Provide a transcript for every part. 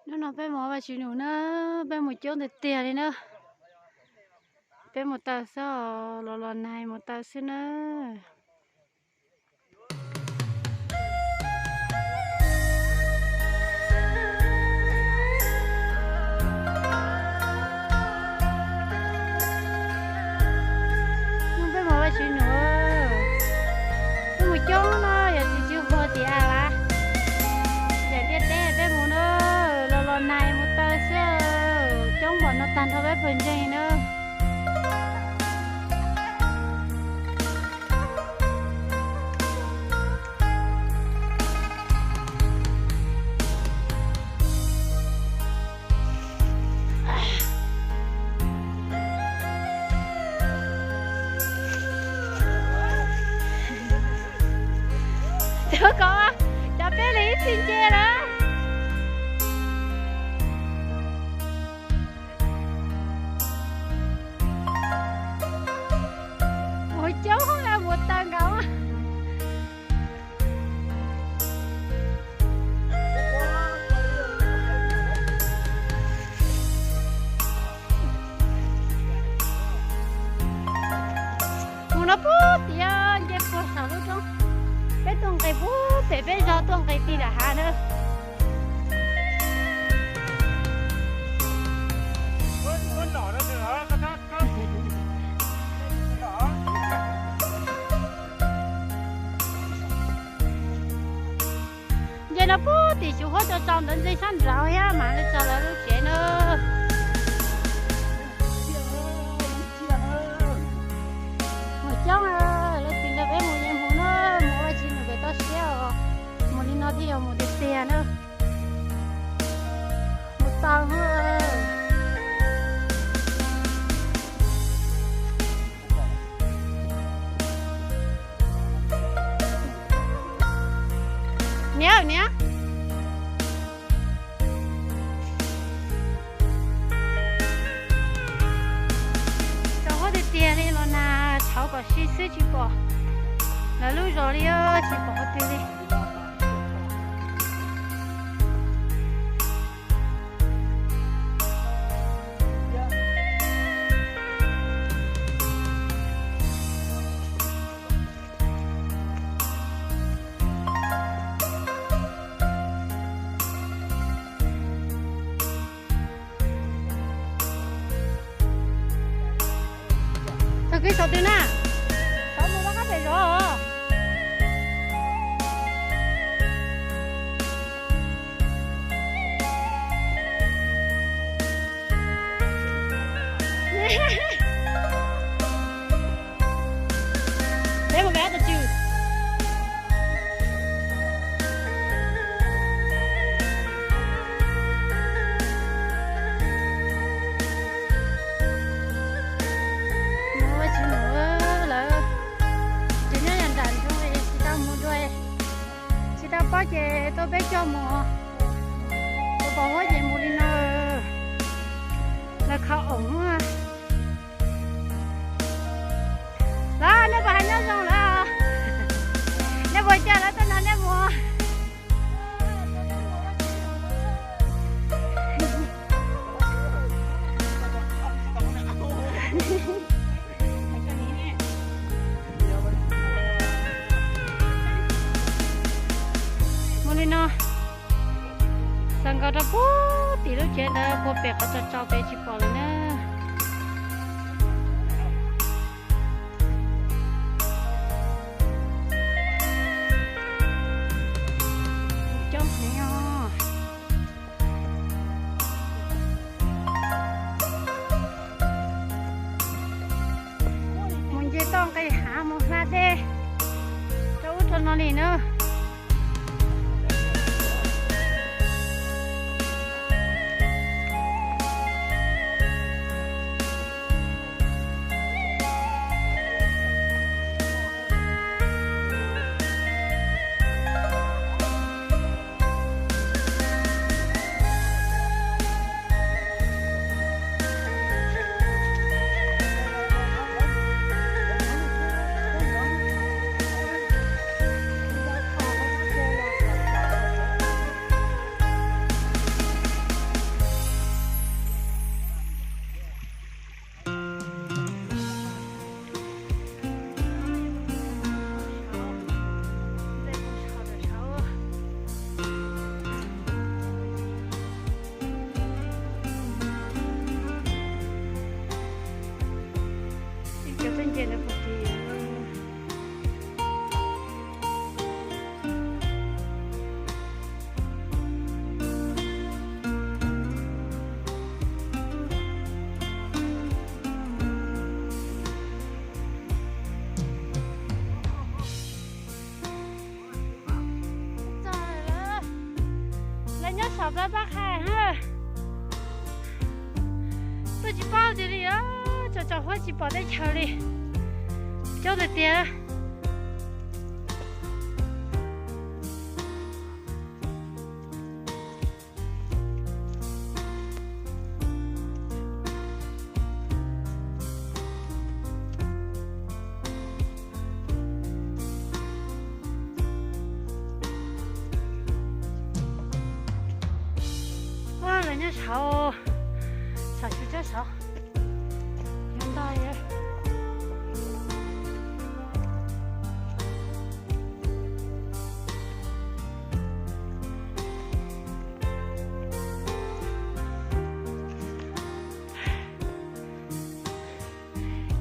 Hnub no peb mus Vaj Tswv Num na, peb mus coob tiag tiag li na. Peb mus taw xwb os, los los nag mus taw xwb na. Hnub peb mus Vaj Tswv Num, peb mus coob no yog tsis tsw hua tias a las. Yam ntiaj teb peb mus no, los los nag mus taw xwb, coob npaum no tag nrho peb pawg ntseeg na. Tus ko cov peb li ib txhij nce lawm. Mus coob mus taw nkaus. Mus no puag tim nce puag saum lub roob, peb tuaj nqis puag pem peb zog tuaj nqis ti lam hav na. Nce no puag tim xyuv huab cov tso ntawd ntxig sab nraud thiab mas li txog lawv lub tsev na. Mus coob, lawv tsis nrog peb mus, mus na, mus ua tsis mus pem toj siab os. Mus li no thiaj yog mus tiag tiag na. Mus tau. Niam, niam. Rau huab tiag tiag li los nag tshauv kom si xwb tsis pom lawv lub zos li, tsis pom qhov twg li. Tag kis saum twg na? Saum mus rau qab pem zov os. Peb mus pem tus tswv. Mus ua tsis mus lawm, tsis nyob yam nram nroog tsis tau mus dua, tsis tau paub ces tuaj peb coj mus, tus pom huab ces mus li no, lawv kho oom. Los nej puas hais nyob zoo lawm? Nej puas coj lawv tuaj nrog nej mus? Mus li no, xav nkaus rau puag tim lub tsev ntawd puag pem qhov tsau tsau pem tsis pom lawm na. Coob heev os. Mus nce toj nqis hav mus hla dej rau ub rau no li na. Nyob saum plab pab qha, tuaj tsis paub tiag li os, tsaus tsaus huab tsis pom teb chaws li, coob tiag tiag. Lawv nyob saud, saum tsuas cab saud, yog ntog.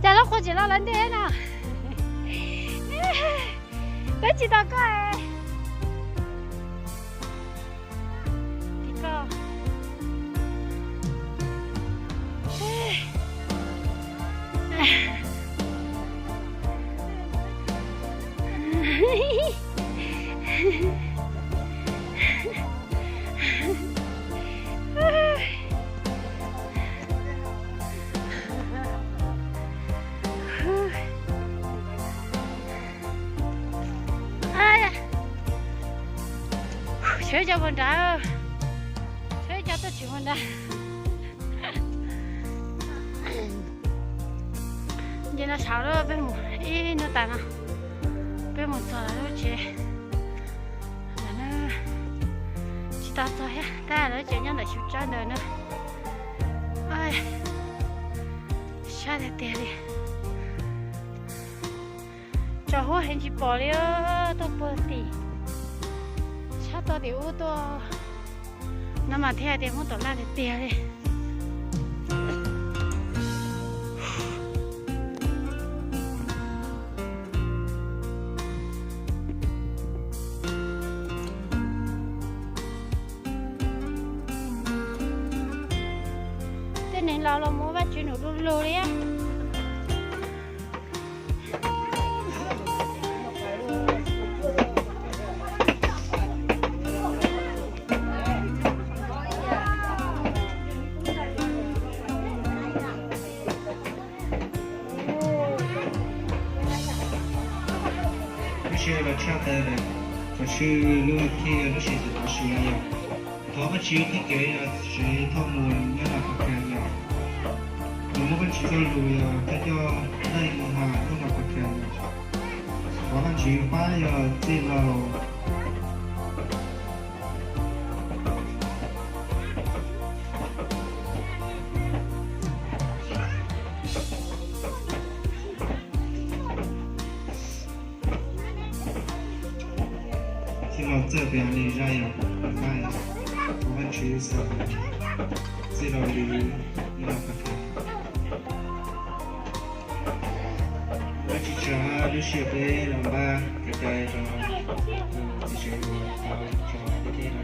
Cas lub qhua tsis los lawv ntej no? Peb tsis tau koj. Tsheb cov puas nrad, tsheb cov tuaj tsis puas nrad. Nce no saud lawm, peb mus ib hnub tas no, peb mus txog lawv lub tsev. Lawv tsis tau txog thiab, tab lawv tsev nyob ntawm xyu tsawb ntawd na. Sab tiag tiag li. Tsaus huab heev tsis pom li, tuaj puag tim, sab tod tim ub tuaj no mas thiaj tias muab tom laj tiag tiag li. Tej neeg laus los mus ua Vajtswv num du lug li. Lub sij hawm los tshaj tawm lawm, thaum sij lub thij lub sij hawm thaum sij no yog thov Vajtswv txoj kev yog tsev thauj mus nyob los qhov kawg yog, nws muab Vajtswv txoj lus yog thawj coj neej mus ha nyob los qhov kawg yog, thov Vajtswv pab yog txij laug txij laug txawj pem li zaj yog, thov Vajtswv xa txij laug li no. Lub tsis tsawg lub sij hawm peb los npaj kev cai rau txiv tsev mus tau tso teb teb.